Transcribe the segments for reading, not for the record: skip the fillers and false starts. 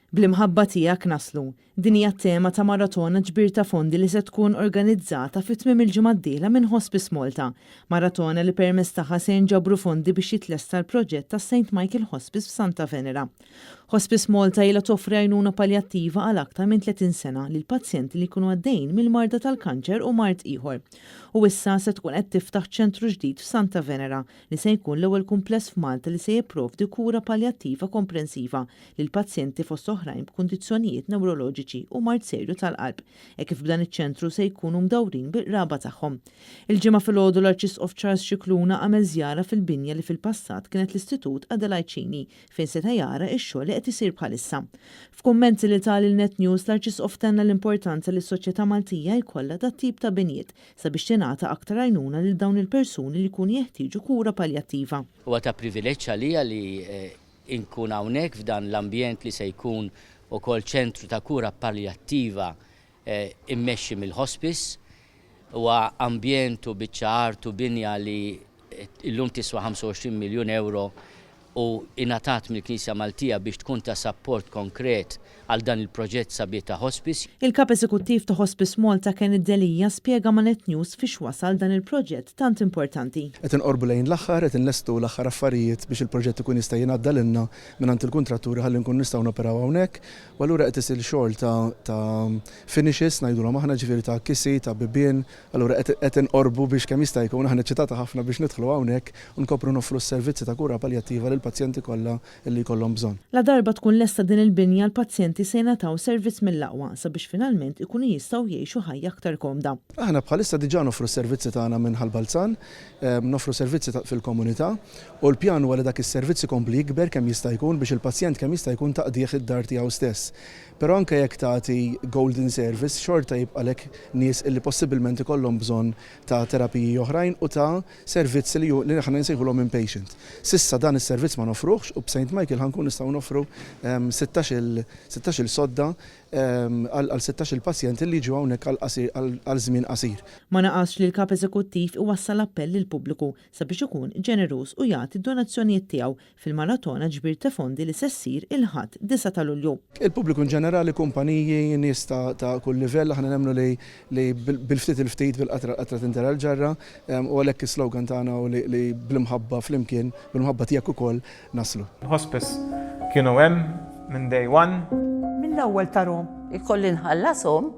Bl-imħabba tiegħek naslu. Din hija t-tema ta' maratona ġbir ta' fondi li se tkun organizzata fi tmiem il-ġimgħa d-dieħla minn Hospice Malta. Maratona li permezz tagħha se jinġabru fondi biex jitlesta l-proġett tas St Michael Hospice f'Santa Venera. Hospice Malta ilha toffri għajnuna paljattiva għal aktar minn 30 sena lil pazjenti li jkunu għaddejjin mill-marda tal-kanċer u mard ieħor. U issa se tkun qed tiftaħ ċentru ġdid f'Santa Venera li se jkun l-ewwel kumpless f'Malta li se jipprovdi kura paljattiva komprensiva lil pazjenti fost oħrajn b'kundizzjonijiet newroloġiċi u mard serju tal-qalb, hekk kif b'dan iċ-ċentru se jkunu mdawrin bil-qraba tagħhom. Il-Ġimgħa filgħodu l-Arċisqof Charles Scicluna għamel żjara fil-binja li fil-passat kienet l-Istitut Adelaide Cini fejn seta' jara x-xogħol li qed isir bħalissa. F'kummenti li ta lil Net News, l-Arċisqof tenna l-importanza li s-soċjetà Maltija jkollha dat-tip ta' binjiet sabiex tingħata aktar għajnuna lil dawn il-persuni li jkunu jeħtieġu kura paljattiva. Huwa ta' privileġġ għalija li nkun hawnhekk f'dan l-ambjent li se jkun ukoll ċentru ta' kura paljattiva immexxi mill-hospice. Huwa ambjent u biċċa art u binja li illum tiswa 25 miljun ewro u ingħatat mill-Knisja Maltija biex tkun ta' sapport konkret għal dan il-proġett sabiħ ta' hospice. Il-Kap Eżekuttiv ta' Hospice Malta Kenneth Delia spjega ma' Net News fiex wasal dan il-proġett tant importanti. Qed inqorbu lejn l-aħħar, qed inlestu l-aħħar affarijiet biex il-proġett ikun jista' jingħadda lilna mingħand il-kuntratturi ħalli nkunu nistgħu noperaw hawnhekk. U allura qed isir xogħol ta' ta' finishes ngħidulhom aħna, ġifieri ta' kisi, ta' bibien, allura qed qed inqorbu biex kemm jista' jkun aħna eċċitati ħafna biex nidħlu hawnhekk u nkopru noffru s-servizzi ta' kura paljattiva lill-pazjenti kollha li jkollhom bżonn. Ladarba tkun lesta din il-binja l-pazjenti se jingħataw servizz mill-aqwa sabiex finalment ikunu jistgħu jgħixu ħajja aktar komda. Aħna bħalissa diġà noffru s-servizzi tagħna minn Ħal Balzan, noffru servizzi fil-komunità u l-pjan huwa li dak is-servizz ikompli jikber kemm jista' jkun biex il-pazjent kemm jista' jkun taqdih id-dar tiegħu stess. Però anke jekk tagħti golden service xorta jibqalek nies illi possibilment ikollhom bżonn ta' terapiji oħrajn u ta' servizzi li li aħna nsejħulhom inpatient. S'issa dan is-servizz ma noffruhx u b'Saint Michael ħa nkunu nistgħu noffru 16-il 16-il sodda għal 16-il pazjent li jiġu hawnhekk għal qasir għal żmien qasir. Ma naqasx li l-Kap Eżekuttiv iwassal appell lill-pubbliku sabiex ikun ġeneruż u jagħti d-donazzjonijiet tiegħu fil-maratona ġbir ta' fondi li se ssir il-Ħadd 9 ta' Lulju. Il-pubbliku inġenerali, kumpaniji, nies ta' kull livell, aħna nemmnu li li bil-ftit il-ftit, bil-qatra l-qatra tintela l-ġarra u għalhekk is-slogan tagħna hu li bl-imħabba flimkien, bl-imħabba tiegħek ukoll naslu. Hospice kienu hemm minn day one. Mill-ewwel tarhom. Ikolli nħallashom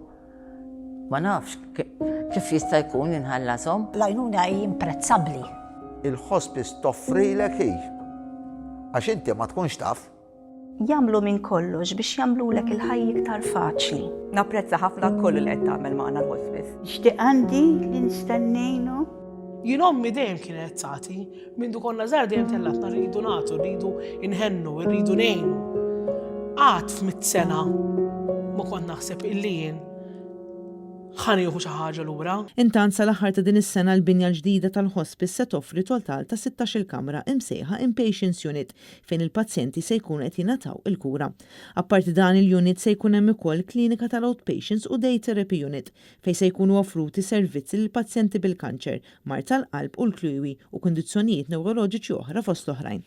Ma nafx kif jista' jkun inħallashom. L-għajnuna hi imprezzabbli. Il-hospice toffrilek hi. Għax inti ma tkunx taf. Jagħmlu minn kollox biex jagħmlulek il-ħajja iktar faċli. Napprezza ħafna kollu li qed tagħmel magħna l-hospice. Nixtieq għandi li nista' ngħinu. Jien ommi dejjem kienet tagħti, mindu konna żgħar dejjem tellatna rridu nagħtu, rridu nħennu, rridu ngħinu. Qatt f'mitt sena ma kont naħseb illi jien ħa nieħu xi ħaġa lura. Intant sal-aħħar ta' din is-sena l-binja l-ġdida tal-hospice se toffri total ta' 16-il kamra imsejħa Inpatients Unit fejn il-pazjenti se jkunu qed jingħataw il-kura. Apparti dan il-unit se jkun hemm ukoll klinika tal-outpatients u day therapy unit fejn se jkunu offruti servizzi lil pazjenti bil-kanċer, mard tal-qalb u l-kliewi u kundizzjonijiet newroloġiċi oħra fost l-oħrajn.